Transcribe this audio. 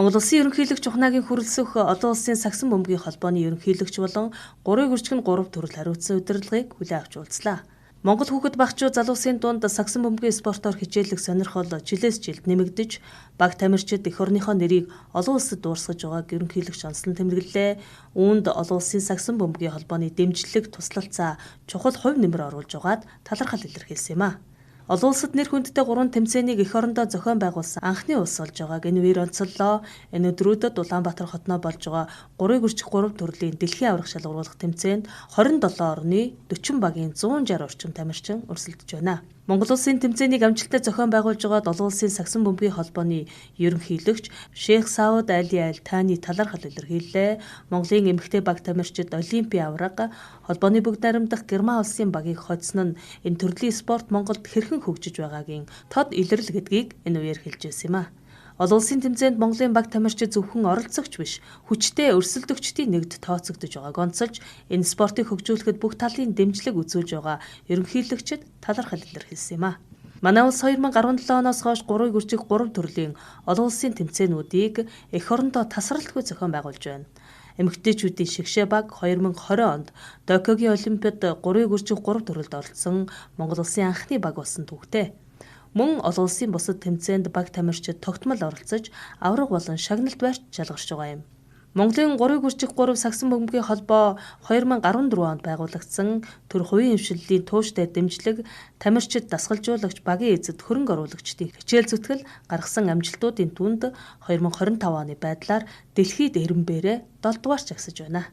Монгол Улсын ерөнхийлөгч Ухнаагийн хүрэлцэх олон улсын сагсан бөмбөгийн холбооны ерөнхийлөгч болон 3-ыг өрчгөн 3 төрөл хариуцсан удирдлагыг хүлээн авч уулзлаа. Монгол хүүхэд багчууд залуусын дунд сагсан бөмбөгийн спортоор хичээллэх сонирхол жилээс жилд нэмэгдэж, баг тамирчид эх орныхоо нэрийг олон улсад дуурсгаж байгааг ерөнхийлөгч онцлон тэмдэглэлээ. Үүнд олон улсын сагсан бөмбөгийн холбооны дэмжлэг, туслалцаа чухал хувь нэмэр оруулж байгаад талархал илэрхийлсэн юм а. Олон улсад нэр хүндтэй 3 тэмцээнийг эх орондоо зохион байгуулсан анхны улс болж байгааг энэ үеэр онцоллоо. Энэ өдрүүдэд Улаанбаатар хотноо болж байгаа 3-ыг өрчих 3 төрлийн дэлхийн аварга шалгаруулах тэмцээнд 27 орны 40 багийн 160 орчим тамирчин өрсөлдөж байна. Монгол улсын тэмцээнийг амжилттай зохион байгуулж байгаад олон улсын сагсан бөмбөгийн холбооны ерөнхийлөгч Шейх Сауд Али Аль Таны талархал илэрхийллээ. Монголын эмэгтэй баг тамирчид Олимпийн аварга, холбооны бүгд найрамдах Герман улсын багийг хоцсон нь энэ төрлийн спорт Монголд хэрхэн хөгжиж байгаагийн тод илрэл гэдгийг энэ үеэр хэлж байсан юм а. Олон улсын тэмцээнд Монголын баг тамирчид зөвхөн оролцогч биш, хүчтэй өрсөлдөгчдийн нэгд тооцогдож байгааг онцолж, энэ спортыг хөгжүүлэхэд бүх талын дэмжлэг үзүүлж байгаа ерөнхийлөгчид талархал илэрхийлсэн юм а. Манай улс 2017 оноос хойш 3-ыг өрчих 3 төрлийн олон улсын тэмцээнүүдийг эх орондоо тасралтгүй зохион байгуулж байна. Эмэгтэйчүүдийн шигшээ баг 2020 онд Токиогийн Олимпиад 3-ыг өрчих 3 төрөлд оролцсон Монгол улсын анхны баг болсон түүхтэй. Мөн олон улсын бусад тэмцээнд баг тамирчид тогтмол оролцож, аварга болон шагналт байрч шалгарч байгаа юм. Монголын 3-ыг өрчих 3 сагсан бөмбөгийн холбоо 2014 онд байгуулагдсан төр хувийн хвшлэлийн тууштай дэмжлэг, тамирчид дасгалжуулагч, багийн эзэд хөрөнгө оруулагчдын хичээл зүтгэл гаргасан амжилтуудын түнд 2025 оны байдлаар дэлхийд эренбээрээ 7 дугаарч агсаж байна.